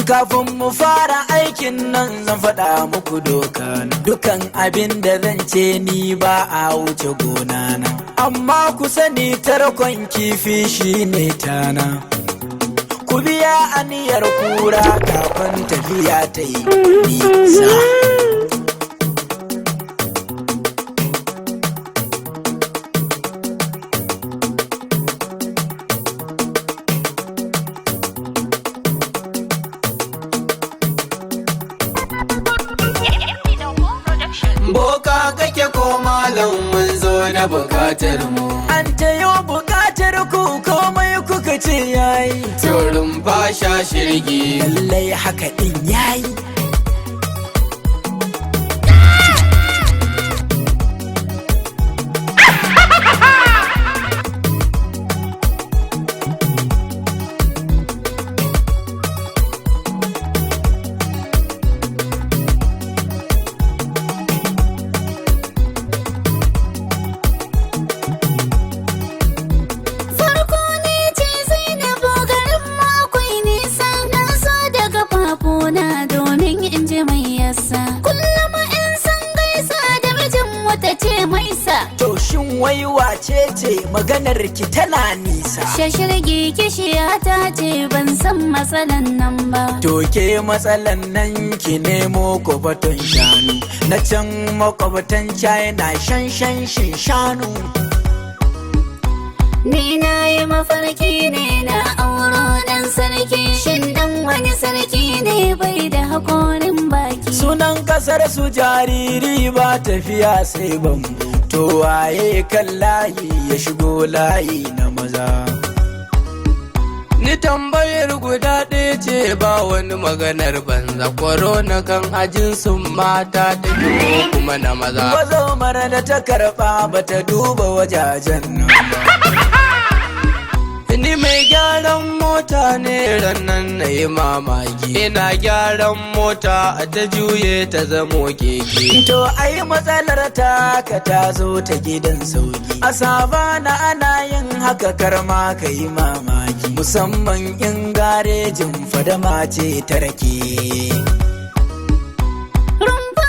Kafin mu fara aikin nan zan faɗa muku doka. Dukan abin da zan ce ni ba a wuce gona na. Amma ku sani tarkon kifi shine tana. Ku biya aniyar kura kafin tafiya ta yi nisa. Boka kake ko malam, mun zo na bukatar mu. An tayo bukatar ku, komai kuka ce yayi. Turin fasha shirgi. Lallai haka din yayi. Farko ne ce Zainabu, garin mu akwai nisa. Na so daga fafona domin in ji mai yasa. Kullum in san gaisa da mijin wata ce mai sa. To shin wai wace ce, maganar ki tana nisa? Shashirgi kishiya ta ce, ban san matsalan nan ba. To ke matsalan nan ki nemo kofaton shanu na can makwabtan China, shan shan shin shanu. Ni na yi mafarki ne na auro dan sarki. Shin dan wani sarki ne bai da hakorin baki? Sunan kasar su jariri ba tafiya sai bambu. To waye kan layi ya shigo layi na maza? Ni tambayar guda ɗaya ce, ba wani maganar banza. Korona kan ajin sun mata take ko kuma na maza? Bazo mara da ta karba bata duba wajajen nan ba. Ni mai gyaran mota ne, rannan na yi mamaki. Ina gyaran mota ta juye ta zamo keke. To ai matsalar ta ka ta zo ta gidan sauki. A savana ana yin haka, karma ka yi mamaki. Musamman in garejin fadama ce ta rake. Rumfa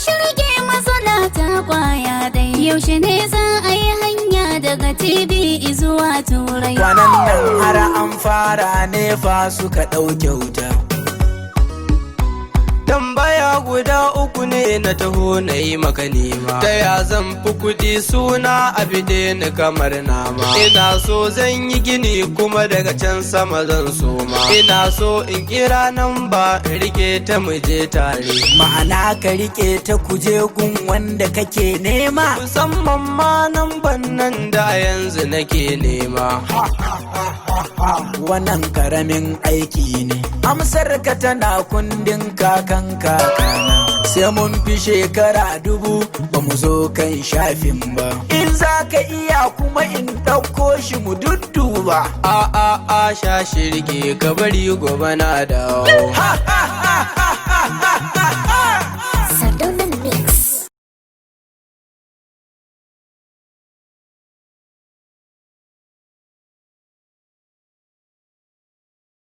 shirge, matsala ta kwaya dai. Yaushe ne za a yi hanya daga TV zuwa Turai? Kwanan nan har an fara, nefa suka ɗauke wuta. Tambaya guda uku ne na taho na yi maka nema. Ta ya zan fi kuɗi suna a bide ni kamar nama? Ina so zan yi gini kuma daga can sama zan soma. Ina so in kira nan ba in rike ta mu je tare. Ma'ana ka rike ta kuje gun wanda kake nema. Musamman ma nan ban nan da yanzu nake nema. Wannan karamin aiki ne. Amsar ka tana kundin kakan kakana. Sai mun fi shekara 1000 ba mu zo kan shafin ba. In za ka iya kuma in ɗauko shi mu dudduba. A a a, sha shirge, ka bari gobe na dawo. Ha ha ha ha ha ha ha.